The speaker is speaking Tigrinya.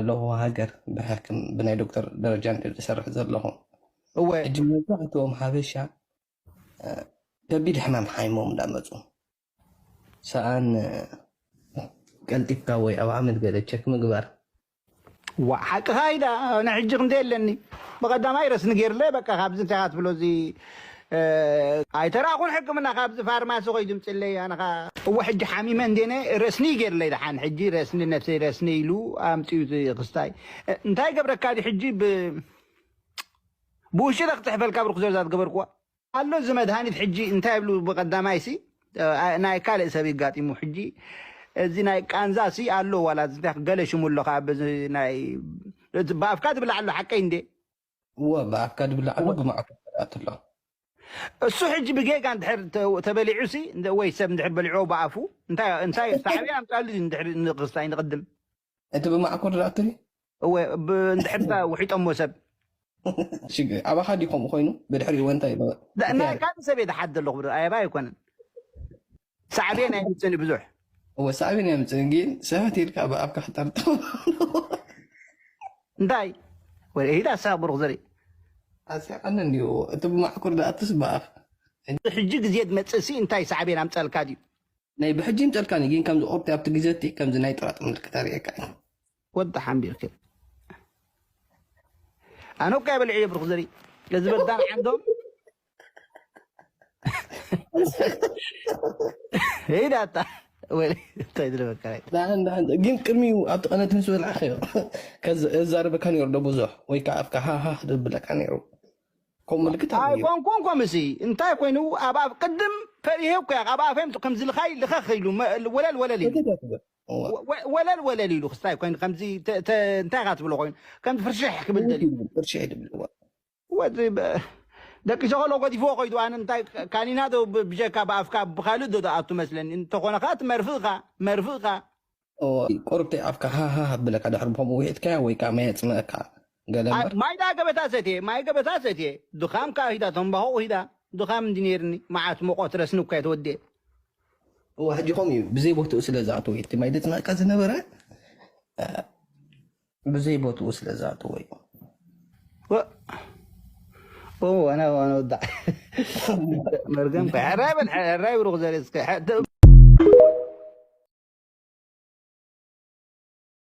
ኣለኹ ሃገር ብሕክም ብናይ ዶክተር ደረጃ እንድየ ዝሰርሕ ዘለኹ። እወ ሕጂ መብዛሕትኦም ሓበሻ እ፣ ከቢድ ሕማም ሓይሞም እንዳመፁ ሰኣን እ፣ ቀልጢፍካ ወይ ኣብ ዓመት ገለ ቸክ ምግባር። ዋ ሓቅኻ ኢዳ ንሕጂ ክንደ የለኒ ብቐዳማይ ረስኒ ገይርለ በቃ ካብዚ እንታይ ትብሎ እዚ እ፣ ኣይተራእኹን ሕክምና ካብዚ ፋርማሲ ኮይዱ ምፅለይ ኣነኻ እወ ሕጂ ሓሚመ እንዴነ ረስኒ ገይርለይ ደሓን ሕጂ ረስኒ ነብሰይ ረስኒ ኢሉ ኣምፅኡ እቲ ክስታይ እ፣ እንታይ ገብረካ ዲ ሕጂ ብ ብውሽጢ ክፅሕፈልካ ብርኩ ዘርዛ ትገበርኩዋ ኣሎ እዚ መድሃኒት ሕጂ እንታይ ይብሉ ብቐዳማይ ሲ እ፣ ናይ ካልእ ሰብ ይጋጢሙ ሕጂ እዚ ናይ ቃንዛ ሲ ኣሎ ዋላ እዚ እንታይ ገለ ሽሙ ኣሎ ካብ እዚ ናይ እቲ ብኣፍካ ትብላዕ ኣሎ ሓቀይ እንዴ እወ ብኣፍካ ድብላዕ ኣሎ ብማዕኮ ትኣት ኣሎ። እሱ ሕጂ ብጌጋ እንድሕር ተ- ተበሊዑ ሲ እንደ- ወይ ሰብ እንድሕር በሊዑ ብኣፉ እንታይ እንታይ ሳዕቤን ኣምፃሉ እንድሕር ንክስታይ ንቅድም እቲ ብማዕኮር ድኣ ትሪ እወ ብ- እንድሕር ታ ውሒጦሞ ሰብ ሽግ ኣባኻ ዲ ከምኡ ኮይኑ ብድሕሪኡ እንታይ ኢሎ ዳ- ናይ ካልእ ሰብ እየ ዝሓት ዘለኹ ብዶ ኣየባ ኣይኮነን ሳዕቤን ኣይምፅን ብዙሕ እወ ሳዕቤን የምፅእ ግን ሰባት ኢልካ ብኣፍካ ክጠርጥር እንታይ ወደ ሂዳ ሳብ ብሩክ ዘርኢ ኣስያቀኒ እንዲሁ እቲ ብማዕኮር ድኣትስ ብኣፍ ሕጂ ግዜ ትመፅእ ሲ እንታይ ሳዕቤን ኣምፀልካ ድዩ ናይ ብሕጂ ምፀልካኒ ግን ከምዚ ኦርቲ ኣብቲ ግዜ እቲ ከምዚ ናይ ጥራጥ ምልክት ኣርእየካ እዩ ወዲ ሓንቢርክ ኣነ እኮ የበልዕ እየ ብሩክ ዘርኢ እዚ በዳን ዓንዶም ሄዳታ ወይ እንታይ ዝለበካ ዳን ዳን ግን ቅድሚኡ ኣብቲ ቀነትን ዝበልዓኸዮ እዛረበካ ነይሩ ዶ ብዙሕ ወይ ከዓ ኣብካ ሃሃ ደብለካ ነይሩ ከምኡ ምልክት ኣለዎ ኣይኮንኩን ኮምሲ እንታይ ኮይኑ ኣብ ኣብ ቅድም ፈሪሄ እኮ እያ ኣብ ኣፈም ከም ዝልኻይ ልኸኽ ኢሉ መ- ወለል ወለል ኢሉ ወ- ወለል ወለል ኢሉ ክስታይ ኮይኑ ከምዚ ተ- ተ- እንታይ ኢኻ ትብሎ ኮይኑ ከምዚ ፍርሽሕ ክብል ደልዩ ቅርሺ ኣይድብልዎ ወዚ በ- ደቂሰ ከሎ ገዲፍዎ ከይዱ ኣነ እንታይ ካኒና ዶ ብ- ብጀካ ብኣፍካ ብካልእ ዶ ኣቱ መስለኒ እንተኾነ ከዓ ትመርፍእካ መርፍእካ ቁርብተይ ኣፍካ ሃሃ ብለካ ድሕሪ ብከምኡ ውሒጥካያ ወይ ከዓ ማይ ኣፅመእካ ገለ ኣይ፣ እምበር ማይ ዳ ገበታ ሰትየ ማይ ገበታ ሰትየ ድኻም ከዓ ሂዳ ተንባሆ ሂዳ ድኻም እንዲ ነይርኒ መዓት መቆት ረስኒ እኳ የተወድየ እዋ ሕጂ ከምኡ እዩ ብዘይ ቦትኡ ስለ ዝኣተወ እቲ ማይ ደፅመእካ ዝነበረ እ፣ ብዘይ ቦትኡ ስለ ዝኣተወ እዩ ወ- ኦ፣ ኣነ ኣነ ወዳዕ መርገም ከ ሕራይ በል ሕራይ ብሩክ ዘርኢ እስከ ሐ- ተ-